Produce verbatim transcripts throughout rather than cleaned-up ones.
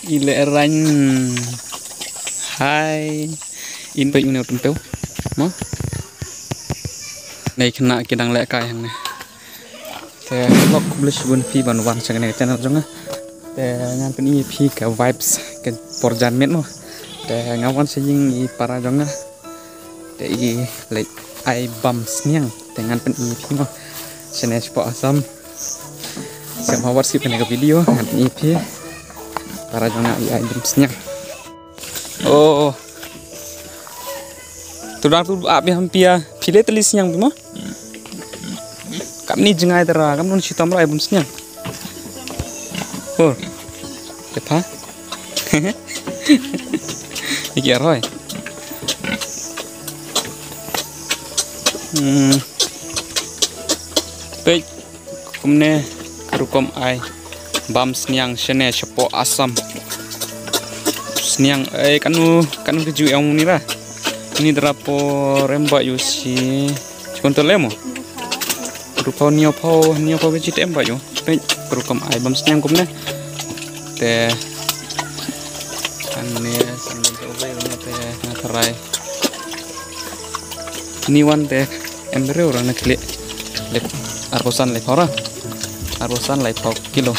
I leh rang. Hai. In peit une u tympew. Mo. Nei khynnah ki dang leh kai hangne. Te lok khublei shibun phi ban wan sha kane ka channel jong nga. Te ngan pyni phi ka vibes ka por janmiet mo. Te nga wan sha ïing i para jong nga. Te i leh ai bam sniang. Te ngan pyni phi mo. Shane shapoh Assam. Sngewbha wat skip kane ka video, ngan pyni phi. Para jong nga i ai bam sniang. Oh. Tu dang tu ap ïa phi ïa. Phi leh tylli sniang phi mo. Kam ni jngai tara, kam don shitom ra ai bam sniang. Oh. Te pha. Iki arhoi. Hmm. Peit kumne ka rukom ai bam sniang shane shapoh Assam. Sniang, eh, kanu, kanu ka ju ong ni ra. Ni dra por em ba yu si. Chikon to lemo. Ru pau nio pau, nio pau ka ji te em ba yu. Peit ka rukom ai bam sniang kumne. Te. Anne san ban to bai ne te na tharai. Ni wan te em breu ra na kli. Lep arphew san lep hora. Arphew san lep hok kilo.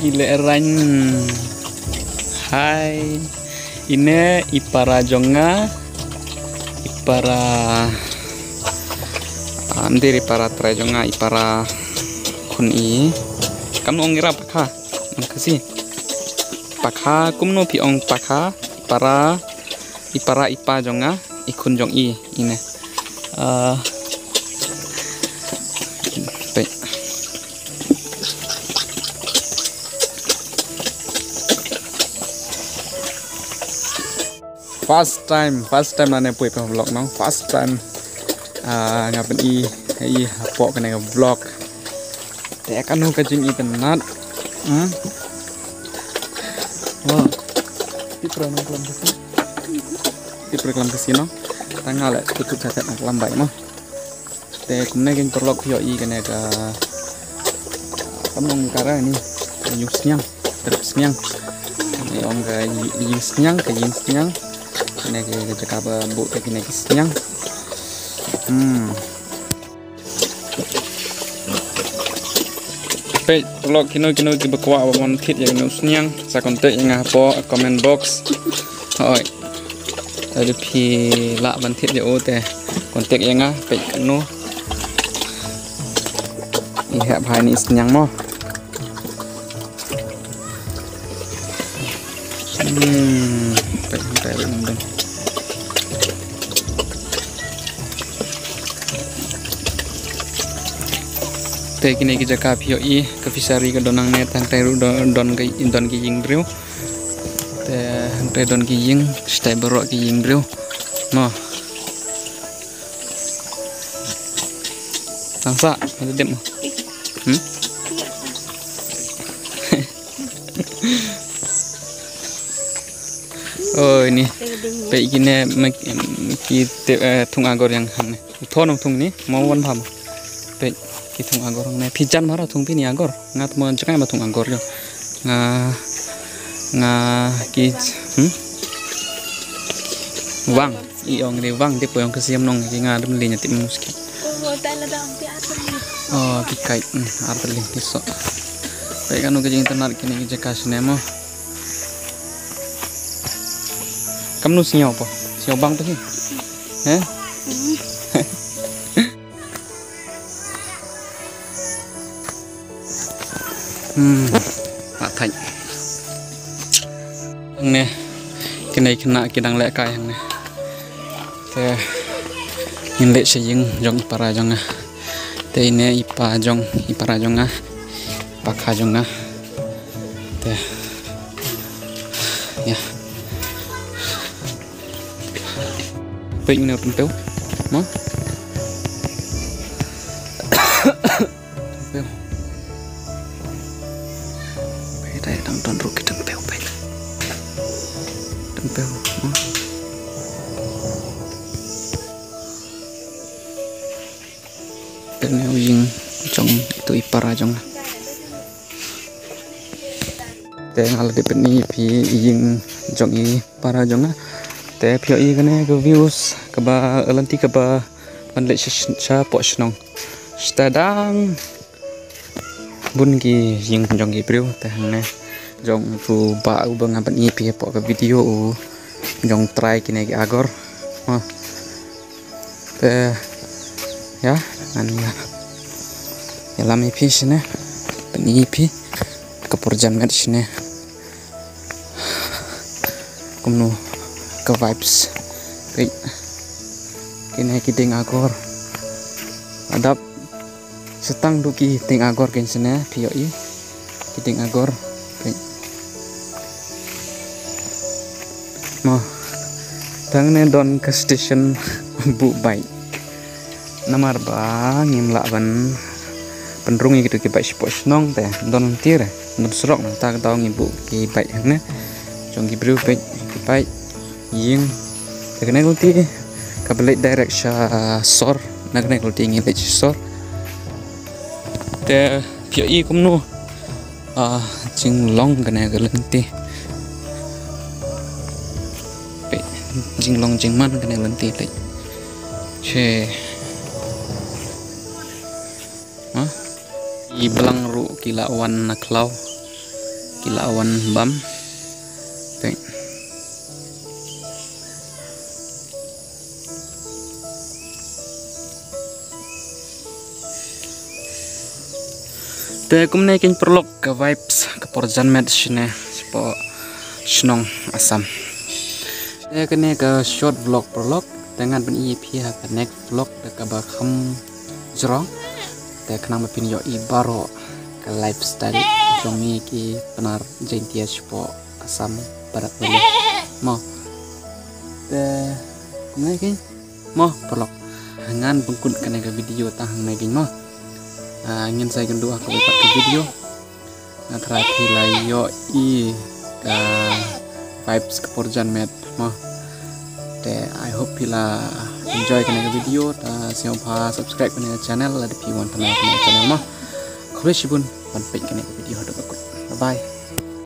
I leh rang. Hai. Ine i para jong nga. I para. Ah, ym dei i para trai jong nga, i para khun i. Kam ong ira pakha. Ong Khasi. Pakha, kumno phi ong pakha, i para, i para i pa jong nga, i khun jong i, ine. Ah, peit. First time, first time lane poi phi vlog nong, first time. Ah, nga pyni, i hapoh kane ka vlog. Te kano ka jingitynnat. Hmm? Wah. Tipra nang klam kasi. Tipra klam kasi no. Tanga le tutup cacat nang klam bai no. Te kumne kin perlok phi ïohi kane ka. Kam ong kara ni. Yung sniang. Trep sniang. Ni ong ka yung sniang, ka yung sniang. Kane ka jaka ba bu ka kine ka sniang. Hmm. Peit, lok kino kino kiba kwah ba mon thied ïa kino sniang, sa contact ïa nga hapoh comment box. Hoi. Lada phi lah ban thied ïa u te contact ïa nga, peit kano. I hep hai ni sniang mo. Hmm, peit, peit, peit, peit. Te kine ki jaka phi ïohi ka fishery ka don hangne, tang te ruh don, don ki, don ki ïing briew. Te hangte don ki ïing, stai baroh ki ïing briew. Mo. Tang sa, ada dep mo. Hmm? Oh, ini. Peit kine mek-, ki te-, eh, thung agor ïa hangne. Thon thung ni, mo wan pham. Peit ki thung agor hangne. Phi jan mara thung phi ni agor. Nga tmo jngai ma thung agor ïo. Nga, nga ki, hmm? Wang. I ong ni wang, te poi ong ka siam nong ki nga dum li nya tip muski. Oh, ki kai, hmm, ar tali ki so. Peit kano ka jingitynnat kine ki jaka shane mo. Kamnu sniaw po? Sniaw bang to hi. He? Hmm, pat thait. Hangne, kine khynnah ki dang leh kai hangne. Te, ngin leit sha ïing jong i para jong nga. Te ine i pa jong, i para jong nga. Pa kha jong nga. Te, ïa. Peit une u tympew. Mo? Tympew. Peit, dang don ruh ki tympew, peit. Tympew. Mo? Kane u ïing jong itu i para jong nga. Te nga la dep pyni ïa phi ïing jong i para jong nga. Te phi ïohi kane ka views kaba, eh, lynti kaba ban leit sha, sha, shapoh shnong. Sha dang bun ki ïing jong ki briew te hangne jong u bah uba nga pyni ïa phi hapoh ka video u jong trai kine ki agor. Ha. Te ïa, ngan ïa, ïalam ïa phi shane, pyni ïa phi ka por janmiet shane. Kumno ka vibes. Peit. Kine ki dieng agor. Adap sa tang duh ki dieng agor kin shane, phi ïohi. Ki dieng agor. Peit. Mo. Te hangne don ka station buh bike. Namar ba ngim lah ban pynrung ïa kitu ki bike shapoh shnong te don lynti re, don surok, nangta ka daw ngi buh ki bike hangne. Jong ki briew, peit, ki bike, ïing. Te kane ka lynti kaba leit direct sha sor, na kane ka lynti ngi leit sha sor. Te phi ïohi kumno, ah, jinglong kane ka lynti. Peit, jinglong jingman kane ka lynti, peit. Che. Ha? Ki blang ruh ki la wan na khlaw. Ki la wan bam. Peit. Te kumne kein paralok ka vibes ka por janmiet shane shapoh shnong Assam. Te kane ka short vlog paralok, te ngan pyni ïa phi ha ka next vlog te kaba kham jrong. Te khnang ba phin ïohi baroh ka lifestyle jong ngi ki Pnar Jaintia shapoh Assam, Barak Valley. Mo. Te kumne kein. Mo paralok, ngan pynkut kane ka video tang hangne kein mo. Ah, ngin sa ïakynduh ha kawei pat ka video. Nga tharai phi la ïohi ka vibes ka por janmiet mo. Te I hope phi la enjoy kane ka video. Ta sngewbha subscribe kane ka channel lada phi wan tang kane ka channel mo. Khublei shibun ban peit kane ka video haduh ba kut. Bye bye.